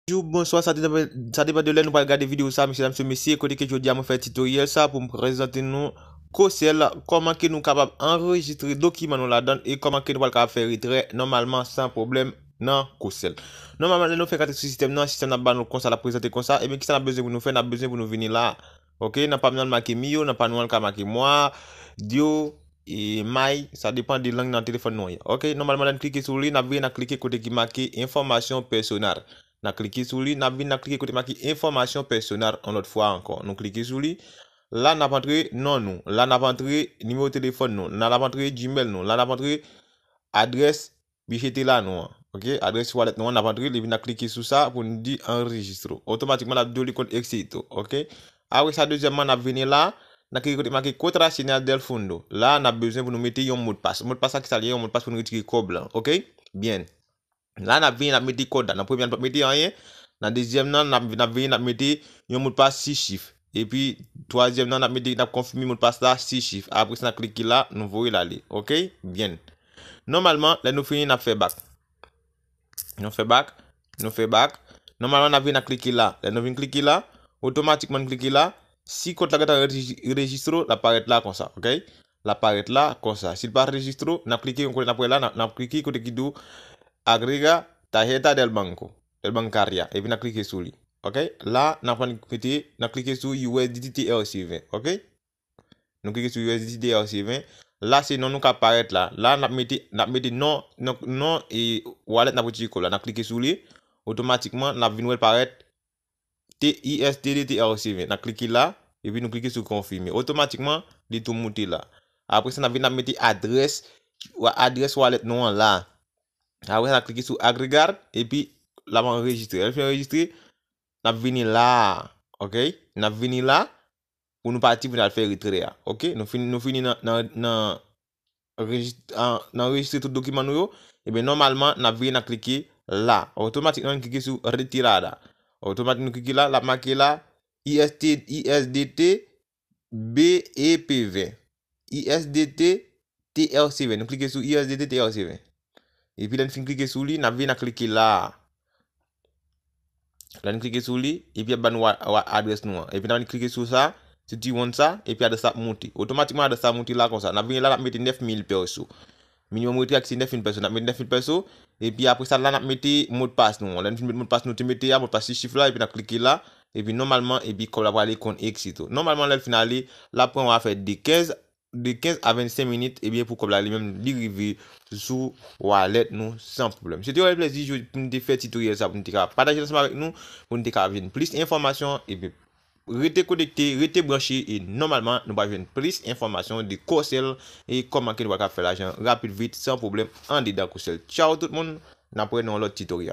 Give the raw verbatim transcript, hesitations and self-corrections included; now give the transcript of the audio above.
Bonjou, bonswa, sa depann, sa depann de lè nou pral gade videyo sa, mesye dam, mesye, kote ke jodi a mwen fè titoryèl sa pou m prezante nou Cosel, kòman ke nou kapab anrejistre dokiman nou ladan e kòman ke nou pral kapab fè retrè nòmalman san pwoblèm nan Cosel. Nòmalman, lè nou fèk antre sou sistèm nan, sistèm nan ap ba nou konsa, l ap prezante konsa, ebyen kisa n ap bezwen pou nou fè? N ap bezwen pou nou vini la. Ok, nan pa m nan l make Mio, nan pa nou an l ka make Mwa, Dio, e May, sa depann de lang nan telefòn nou an ye. Ok, nòmalman lè n klike sou li, n ap vini n ap klike kote ki make enfòmasyon pèsonèl. N ap klike sou li, n ap vini n ap klike kote make enfòmasyon pèsonèl yon lòt fwa ankò. Nou klike sou li, la n ap antre non nou, la n ap antre nimewo telefòn nou, la n ap antre Gmail nou, la n ap antre adrès Bichete la nou an, ok? Adrès wallet nou an, n ap antre li, epi n ap klike sou sa pou n di anrejistre. Otomatikman, l ap di w li konn exito, ok? Apre sa, dezyèmman, n ap vini la, n ap klike kote make Contraseña del Fondo. La, n ap bezwen pou nou mete yon modpas. Modpas la, kisa l ye? Yon modpas pou nou retire kòb la, ok? Byen. La, n ap vini, n ap mete kòd la. Nan premye a, n p ap mete anyen. Nan dezyèm nan, n ap, n ap vini, n ap mete yon modpas sis chif. Epi, twazyèm nan, n ap mete, n ap konfime modpas la sis chif. Apre sa, n ap klike la, nou voye l ale, ok? Byen. Nòmalman, lè nou fini, n ap fè bak. Nou fè bak, nou fè bak. Nòmalman, n ap vin ak klike la. Lè nou vin klike la, otomatikman n klike la. Si kont la gentan reji-, rejistre, l ap parèt la konsa, ok? L ap parèt la konsa. Si l pa rejistre, n ap klike yon kote n ap wè la, n ap, n ap klike kote ki di w agrega tarjeta del banco, del bancaria, epi n ap klike sou li. Ok? La, n ap mete, n ap klike sou U S D T T R C ven, ok? Nou klike sou U S D T T R C ven. La, se non nou k ap parèt la. La, n ap mete, n ap mete non, non, non e wallet n ap retire kòb la. N ap klike sou li. Otomatikman, n ap vin wè l parèt T U S D T T R C ven. N ap klike la, epi nou klike sou konfime. Otomatikman, li tou moute la. Apre sa, n ap vin, n ap mete adrès, wa-, adrès wallet nou an la. Apre sa, n ap klike sou agregar, epi l ap anrejistre. Lè l fin anrejistre, n ap vini la, ok? N ap vini la, pou nou pati pou n al fè retrè a. Ok? Nou fini, nou fini nan, nan, nan rejis-, an, nan anrejistre tout dokiman nou yo, ebyen, nòmalman, n ap vini, n ap klike la. Otomatikman, n klike sou retirada. Otomatik, nou klike la, l ap make la, U S T, U S D T, B E P ven. U S D T, T R C ven. Nou klike sou U S D T, T R C ven. Epi, lè n fin klike sou li, n ap vini, n ap klike la. Lè n klike sou li, epi ap ban nou a, a, adrès nou an. Epi n ap klike sou sa, sou ti wonn sa, epi adrès la ap moute. Otomatikman adrès la moute la konsa. N ap vini la, n ap mete nèf mil peso. Minimòm retrè a se nèf mil peso. N ap mete nèf mil peso, epi apre sa la, n ap mete modpas nou an. Lè n fin mete modpas nou te mete a, modpas sis chif la, epi n ap klike la, epi nòmalman, epi kòb la prale konn exito. Nòmalman, lè l fin ale, l ap pran yon afè de kenz de kenz a vennsenk minit, ebyen, pou kòb la li menm, li rive sou wallet nou san pwoblèm. Se te yon rèl plèzi pou nou te fè titoryèl sa, pou nou te ka pataje ansanm avèk nou, pou nou te ka jwenn plis enfòmasyon, epi rete konekte, rete branche, e nòmalman, nou va jwenn plis enfòmasyon de Cosel e kòman ke nou va ka fè lajan rapid, vit, san pwoblèm, andedan Cosel. Tchaw tout moun, n ap wè nan yon lòt titoryèl.